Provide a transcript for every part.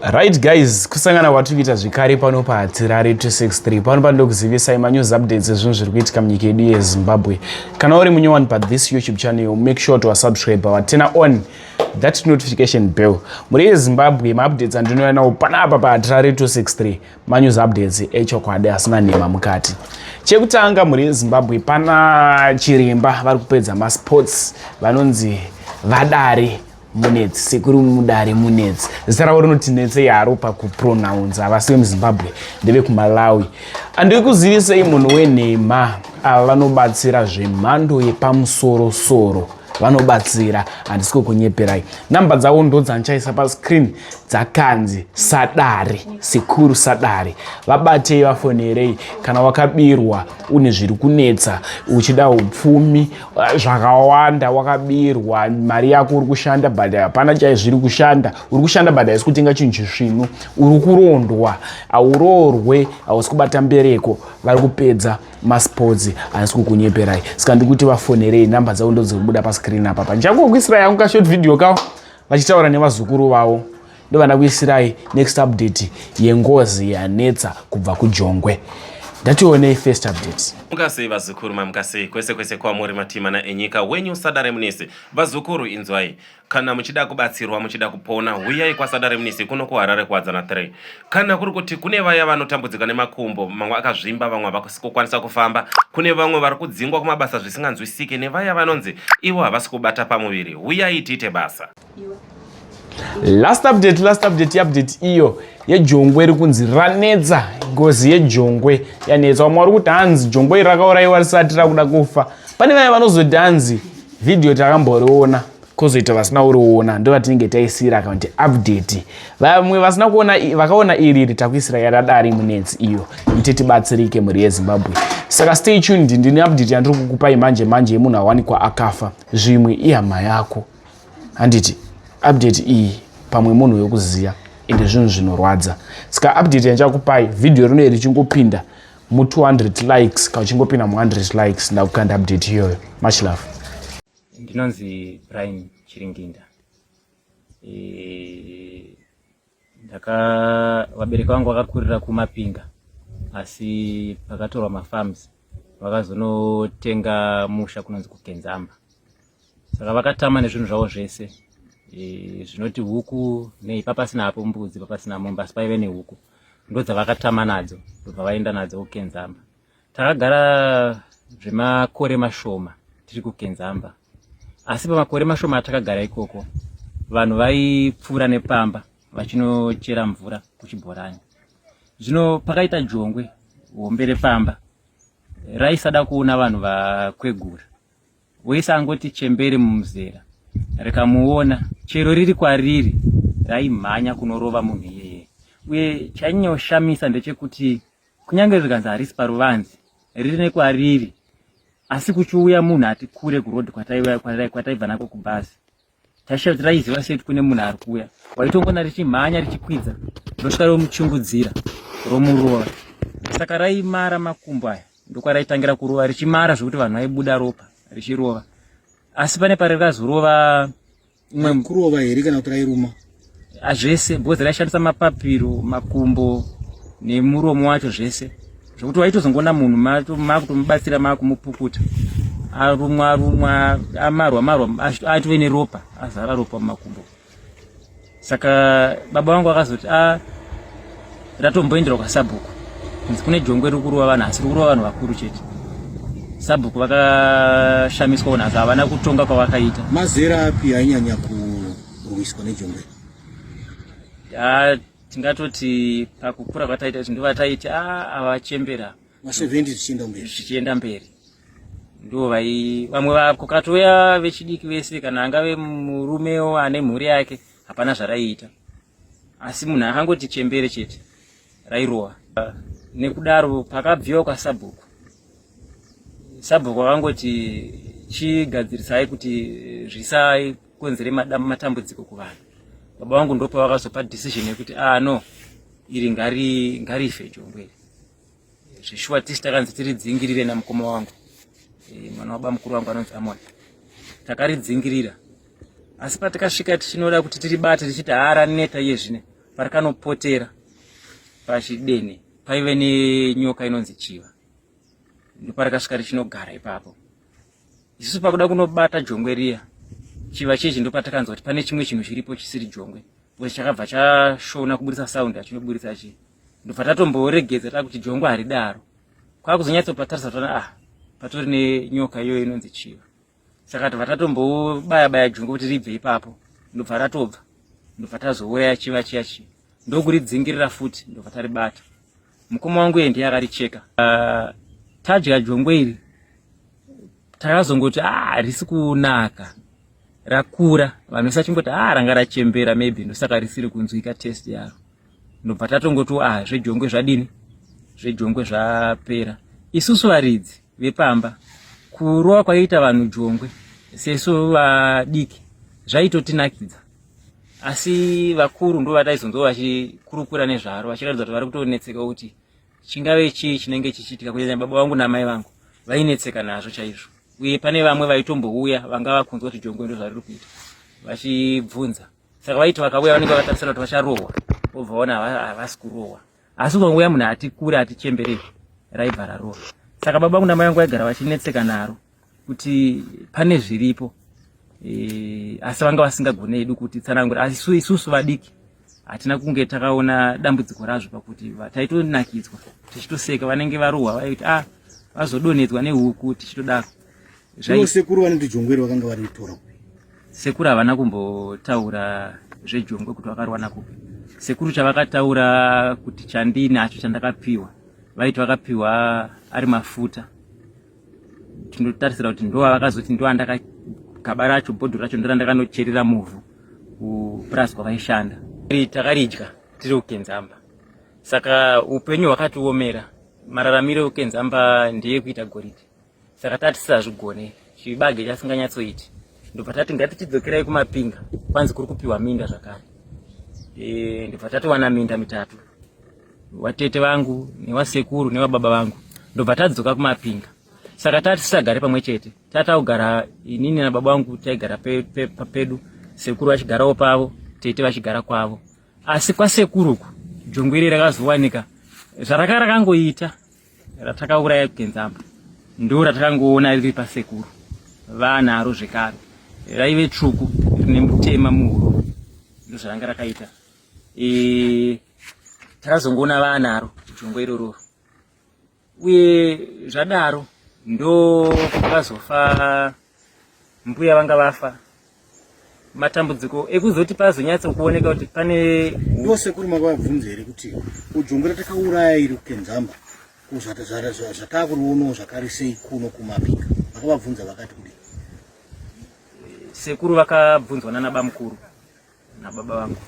Right guys, kusangana kwatiri kuita zvekare pano paHatirare 263. Pano pandokuzivisai manews updates ezvinhu zviri kuitika munyika yedu yeZimbabwe. Kana uri munyowani pathis YouTube channel, make sure to subscribe wa turn on that notification bell. Muri yeZimbabwe, maupdates andinouya nawo panapa paHatirare 263 manews updates echokwadi asina nhema mukati. Chekutanga, mhuri yeZimbabwe, pana chiremba vari kupedza masports vanonzi Vadare Munetsi, Sekuru Mudare Munetsi. Zita ravo rinoti netsei haro pakupronounce. Havasi vemuZimbabwe, ndevekuMalawi. Andiri kuzivisei munhu wenhema, ava vanobatsira zvemhando yepamusorosoro, vanobatsira, handisi kukunyeperai. Namba dzavo ndo dzandichaisa pascreen dzakanzi Sadare, Sekuru Sadare. Vabatei, vafonerei kana wakabirwa, une zviri kunetsa, uchida upfumi zvakawanda, wakabirwa mari yako, uri kushanda but hapana chai zviri kushanda, uri kushanda but haisi kutenga chinhu chisvinu, uri kurondwa, hauroorwe, hausi kubata mbereko, vari kupedza masports, handisi kukunyeperai. Saka ndikuti vafonerei, namba dzavo ndo dziri kubuda pascreen apa. Pandichakukuisirai yangu kashort video kavo vachitaura nevazukuru vavo, ndovanda kuisirai next update yengozi yanetsa kubva kuJongwe. Ndationei first update. Mukasei vazukuru, mamukasei kwese kwese kwamuri matimana enyika. Wenyu Sadare Munisi. Vazukuru, inzwai, kana muchida kubatsirwa, muchida kupona, huyai kwaSadare Munisi kuno kuHarare, Kuwadzana 3. Kana kuri kuti kune vaya vanotambudzika nemakumbo, mamwe akazvimba, vamwe havasi kukwanisa kufamba, kune vamwe vari kudzingwa kumabasa zvisinganzwisike, nevaya vanonzi ivo havasi kubata pamuviri, huyai tiite basa. Last update, last update, update iyo yejongwe iri kunzi ranetsa. Ngozi yejongwe yanetsa. Vamwe vari kuti hanzi jongwe iri rakaurayiwa risati rakuda kufa. Pane vaya vanozoti hanzi vhidhiyo takamboriona, kwozoita vasina kuriona, ndo vatinenge taisira kana kuti update. Vamwe vasina kuona, vakaona iri iri takuisira yaradari Munetsi iyo ite tibatsirike, mhuri yeZimbabwe. Saka stay tuned, ndine update yandiri kukupai manje manje yemunhu awanikwa akafa. Zvimwe ihama yako, handiti? Update iyi pamwe munhu wekuziya, ende zvinhu zvinorwadza. Saka update yandichakupai, vhidhiyo rino richingopinda mu200 likes, kana uchingopinda mu100 likes, ndakukanda update iyoyo. Much love. Ndinonzi Brian Chiringinda. Ndaka vabereki vangu vakakurira kuMapinga, asi pakatorwa mafarms vakazonotenga musha kunonzi kuKenzamba. Saka vakatama nezvinhu zvavo zvese, zvinoti huku nei, papasina hapo mbudzi, papasina mombe, asi paive nehuku, ndo dzavakatama nadzo, ndobva vaenda nadzo kuKenzamba. Takagara zvemakore mashoma tiri kuKenzamba, asi pamakore mashoma atakagara ikoko, vanhu vaipfuura nepamba vachinochera mvura kuchibhorani. Zvino pakaita jongwe hombe repamba raisada kuona vanhu vakwegura. Wese angoti chembere mumuzera rikamuona, chero riri kwariri, raimhanya kunorova munhu iyeye. Uye chainyanyoshamisa ndechekuti kunyange zvikanzi harisi paruvanzi, riri nekwariri, asi kuchiuya munhu ati kure kurodhi kwataibva nako kubhazi, raiziva sei kuti kune munhu ari kuuya. Waitongona richimhanya richikwidza, rosvika romuchungudzira, romurova. Saka raimara makumbo aya, ndokwaraitangira kurova, richimara zvekuti vanhu vaibuda ropa richirova. Asi pane parikazorova umwe. Kurova here kana kuti rairuma? Zvese, because raishandisa mapapiro, makumbo nemuromo wacho zvese, zvekuti waitozongoona munhu makutomubatsira, makumupukuta, arumwa arumwa, amarwa marwa, atove neropa, azara ropa mumakumbo. Saka baba vangu vakazoti a ratomboenderwa kwasabhuku kunzi kune jongwe riri kurova vanhu, asi riri kurova vanhu vakuru chete. Sabhuku vakashamiswa nhasi, havana kutonga kwavakaita. Mazera api ainyanya kurwiswa nejongwe? Tingatoti pakukura kwataita kuti ndovataiti ava vachembera. Ma70 zvichienda mberi. Zvichienda mberi ndo vai vamwe. Kukatouya vechidiki vese, kana angave murumewo ane mhuri yake, hapana zvaraiita, asi munhu akangoti chembere chete rairova. Nekudaro pakabviwa kwasabhuku, sabhuku akangoti chigadzirisai kuti zvisakonzere matambudziko kuvanhu. Baba vangu ndopavakazopa decision yekuti ah no, iri ngarife jongwe iri. Zvishuwa tisi takanzi tiridzingirire namukoma wangu, mwana wabamukuru wangu anonzi Amon. Takaridzingirira, asi patakasvika tichinoda kuti tiribate, tichiti haa, raneta iye zvine. Parikanopotera pachidene paive nenyoka inonzi chiva, ndoparakasvika richinogara ipapo. Isusu pakuda kunobata jongwe riya, chiva chechi, ndopatakanzwa kuti pane chimwe chinhu chiripo chisiri jongwe, because chakabva chashona kuburitsa sound yachinoburitsa chi. Ndobva tatomboregedza takuti jongwe haridaro, kwakuzonyatsopatarisa toona, ah, patori nenyoka iyoyo inonzi chiva. Saka tobva tatombobaya baya jongwe kuti ribve ipapo, ndobva ratobva, ndobva tazouraya chiva chiya chiya, ndokuridzingirira futi, ndobva taribata. Mukoma wangu iye ndiye akaricheka. Tadya jongwe iri, takazongoti, ah, risi kunaka, rakura. Vanhu vese vachingoti, ah, ranga rachembera, maybe ndosaka risiri kunzwika test yaro. Ndobva tatongoti, ah, zvejongwe zvadini, zvejongwe zvapera. Isusu varidzi vepamba, kurova kwaiita vanhu jongwe sesu vadiki zvaitotinakidza, asi vakuru ndo vataizonzwa vachikurukura nezvaro, vachiratidza kuti vari kutonetseka kuti chingave chii chinenge chichiitika. Kunyanya baba vangu namai vangu vainetseka nazvo chaizvo, uye pane vamwe vaitombouya vanga vakunzwa kuti jongwe ndo zvariri kuita, vachibvunza. Saka vaiti vakauya vanenge vakatarisira kuti vacharohwa, vobva vaona havasi kurohwa, asi ukangouya munhu ati kure ati chemberei, raibva rarohwa. Saka baba vangu namai vangu vaigara vachinetseka naro kuti pane zviripo, asi vanga vasingagone edu kuti tsanangura. Asi isusu vadiki hatina kunge takaona dambudziko razvo, pakuti taitonakidzwa tichitoseka vanenge varohwa, vaiti, ah, vazodonhedzwa nehuku, tichitodaro. Sekuru vanoti jongwe vakanga varitora kupi? Sekuru havana kumbotaura zvejongwe kuti vakarwana kupi. Sekuru chavakataura kuti chandinacho chandakapiwa, vaiti vakapiwa ari mafuta. Tinotarisira kuti ndo vakazoti ndo andaka gaba racho, bhodhoro racho ndo randakanocherera muvhu kupurazi kwavaishanda. Takaridya tiri kukenzamba, saka upenyu hwakatiomera. Mararamiro ekukenzamba ndeyekuita goridhe, saka tatisazvigone, chibage chasinganyatsoiti. Ndobva tati ngatichidzokerai kumapinga, kwanzi kuri kupiwa minda zvakare. Ndobva tatowana minda mitatu, watete vangu newasekuru newababa vangu. Ndobva tadzoka kumapinga, saka tatisagare pamwe chete, tatakugara inini nababa vangu taigara pedu, sekuru vachigarawo pavo, tete vachigara kwavo. Asi kwasekuruku jongwe iri rakazowanika zvaraka rakangoita ratakauraya kugenzamba, ndo ratakangoona riri pasekuru vanaro zvekare. Raive tsvuku rine mutema muhuro, ndo zvaranga rakaita. Takazongoona vanaro jongwe irororo. Uye zvadaro ndo pakazofa mbuya vanga vafa, matambudziko ekuzoti pazonyatsa kuoneka kuti pane. Ndo sekuru makavabvunza here kuti ujongwe ratakauraya iri kukenzamba zvatakurionawo zvakare sei kuno kumapinga? Makavabvunza vakati kudii? Sekuru vakabvunzwa nana bamukuru nababa vangu,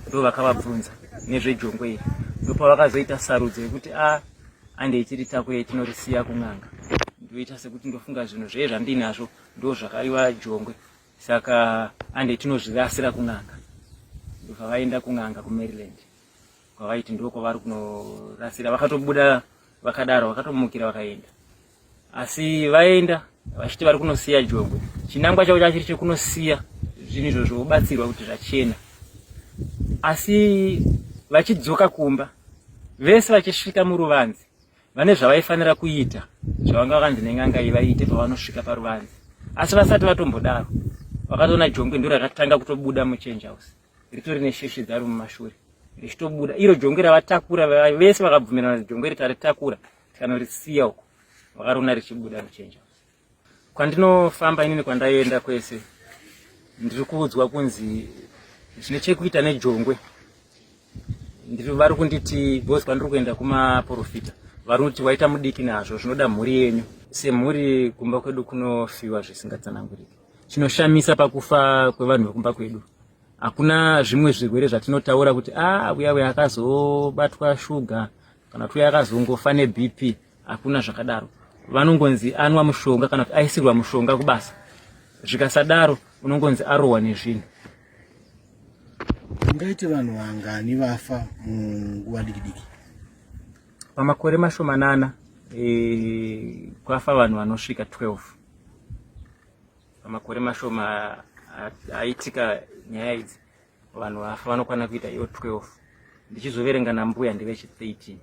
ndo vakavabvunza nezvejongwe iri. Ndopavakazoita sarudzo yekuti a andei tiritakure tinorisiya kun'anga. Ndoita sekuti ndofunga zvinhu zvee zvandinazvo ndo zvakaiwa jongwe, saka andei tinozvirasira kun'anga. Ndobva vaenda kun'anga kuMaryland, kwavaiti ndo kwavari kunorasira. Vakatobuda vakadaro, vakatomukira vakaenda, asi vaenda vachiti vari kunosiya jongwe, chinangwa chavo chachiri chekunosiya zvinhu izvo zvobatsirwa kuti zvachena. Asi vachidzoka kumba vese, vachisvika muruvanze, vane zvavaifanira kuita zvavanga vakanzi nen'anga iyi vaite pavanosvika paruvanze. Asi vasati vatombodaro, vakatoona jongwe ndo rakatanga kutobuda muchange house, ritori nesheshe dzaro mumashure, richitobuda iro jongwe ravatakura vese. Vakabvumirana kuti jongwe ritaritakura tikanorisiya uko. Vakarona richibuda muchange house. Kwandinofamba inini, kwandaienda kwese, ndiri kuudzwa kunzi zvine chekuita nejongwe. Ndiri vari kunditi because kwandiri kuenda kumaprofita vari kuti waita mudiki nazvo, zvinoda mhuri yenyu. Semhuri kumba kwedu kunofiwa zvisingatsananguriki. Chinoshamisa pakufa kwevanhu vekumba kwedu, hakuna zvimwe zvirwere zvatinotaura kuti, a ah, uya uya akazobatwa shuga, kana kuti uya akazongofa neBP. Hakuna zvakadaro. Vanongonzi anwa mushonga kana kuti aisirwa mushonga kubasa. Zvikasadaro unongonzi arohwa nezvinhu. Ungaite vanhu vangani vafa munguva diki diki? Pamakore mashomanana, kwafa vanhu vanosvika 12 pamakore mashoma aitika nyaya idzi. Vanhu vafa vanokwana kuita ivo 12. Ndichizoverenga nambuya ndevechi 13.